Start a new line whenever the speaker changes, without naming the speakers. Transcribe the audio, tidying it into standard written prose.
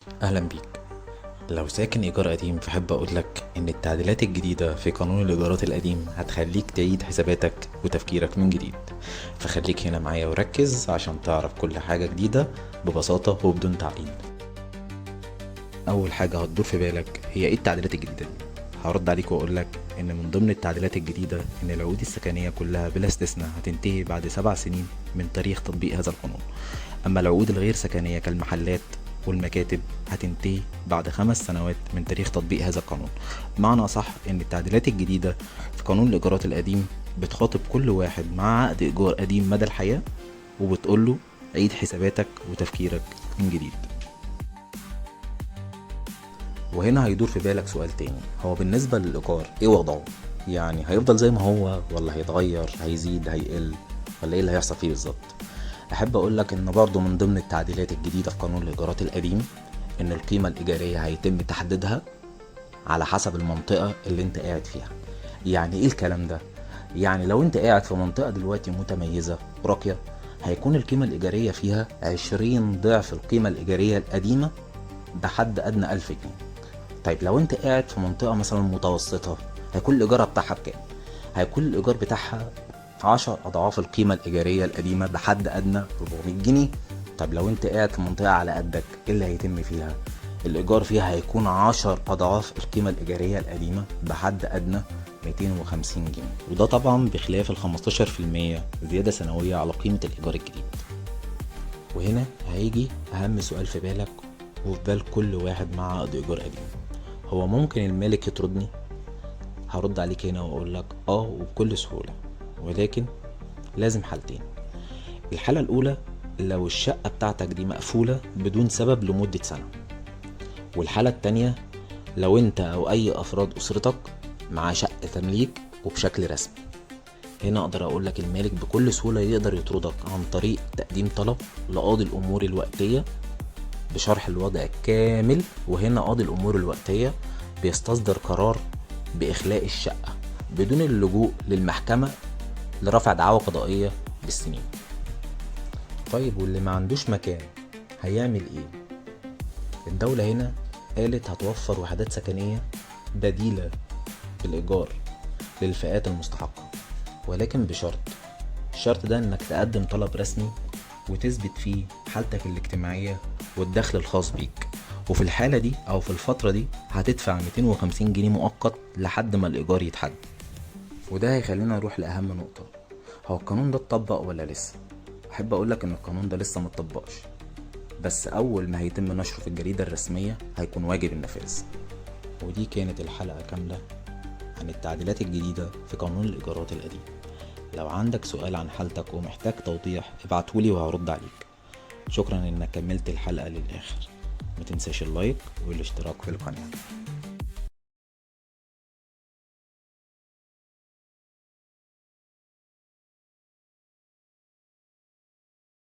أهلا بيك. لو ساكن إيجار قديم فحب أقولك إن التعديلات الجديدة في قانون الإيجارات القديم هتخليك تعيد حساباتك وتفكيرك من جديد، فخليك هنا معايا وركز عشان تعرف كل حاجة جديدة ببساطة وبدون تعقيد. أول حاجة هتدور في بالك هي إيه التعديلات الجديدة دي؟ هرد عليك وأقولك إن من ضمن التعديلات الجديدة إن العقود السكنية كلها بلا استثناء هتنتهي بعد 7 سنين من تاريخ تطبيق هذا القانون. أما العقود الغير سكنية كالمحلات والمكاتب هتنتهي بعد 5 سنوات من تاريخ تطبيق هذا القانون. معنى صح إن التعديلات الجديدة في قانون الإيجارات القديم بتخاطب كل واحد مع عقد إيجار قديم مدى الحياة وبتقوله عيد حساباتك وتفكيرك من جديد. وهنا هيدور في بالك سؤال تاني، هو بالنسبة للإيجار إيه وضعه؟ يعني هيفضل زي ما هو ولا هيتغير، هيزيد، هيقل، ولا إيه اللي هيحصل فيه بالظبط؟ أحب أقول لك إن برضو من ضمن التعديلات الجديدة في قانون الإيجارات القديم إن القيمة الإيجارية هيتم تحديدها على حسب المنطقة اللي أنت قاعد فيها. يعني إيه الكلام ده؟ يعني لو أنت قاعد في منطقة دلوقتي متميزة راقية هيكون القيمة الإيجارية فيها 20 ضعف القيمة الإيجارية القديمة بحد أدنى 1000 جنيه. طيب لو أنت قاعد في منطقة مثلا متوسطة هيكون الإيجار بتاعها بكام؟ هيكون الإيجار بتاعها 10 أضعاف القيمة الإيجارية القديمة بحد أدنى 400 جنيه. طب لو أنت قاعد في منطقة على قدك إيه اللي هيتم فيها؟ الإيجار فيها هيكون 10 أضعاف القيمة الإيجارية القديمة بحد أدنى 250 جنيه، وده طبعا بخلاف ال 15% زيادة سنوية على قيمة الإيجار الجديد. وهنا هيجي أهم سؤال في بالك وفي بال كل واحد مع عقد إيجار قديم، هو ممكن المالك يطردني؟ هرد عليك هنا وأقول لك آه وبكل سهولة، ولكن لازم حالتين. الحالة الأولى لو الشقة بتاعتك دي مقفولة بدون سبب لمدة سنة، والحالة التانية لو انت أو أي أفراد أسرتك مع شقة تمليك وبشكل رسمي. هنا أقدر أقولك المالك بكل سهولة يقدر يطردك عن طريق تقديم طلب لقاضي الأمور الوقتية بشرح الوضع كامل، وهنا قاضي الأمور الوقتية بيستصدر قرار بإخلاء الشقة بدون اللجوء للمحكمة لرفع دعاوى قضائية بالسنين. طيب واللي ما عندوش مكان هيعمل ايه؟ الدولة هنا قالت هتوفر وحدات سكنية بديلة بالإيجار للفئات المستحقة، ولكن بشرط. الشرط ده انك تقدم طلب رسمي وتثبت فيه حالتك الاجتماعية والدخل الخاص بيك، وفي الحالة دي او في الفترة دي هتدفع 250 جنيه مؤقت لحد ما الإيجار يتحدد. وده هيخلينا نروح لأهم نقطة، هو القانون ده اتطبق ولا لسه؟ أحب أقولك إن القانون ده لسه متطبقش، بس أول ما هيتم نشره في الجريدة الرسمية هيكون واجب النفاذ. ودي كانت الحلقة كاملة عن التعديلات الجديدة في قانون الإيجارات القديم. لو عندك سؤال عن حالتك ومحتاج توضيح ابعتهولي وهرد عليك. شكرا إنك كملت الحلقة للآخر، ما تنساش اللايك والاشتراك في القناة.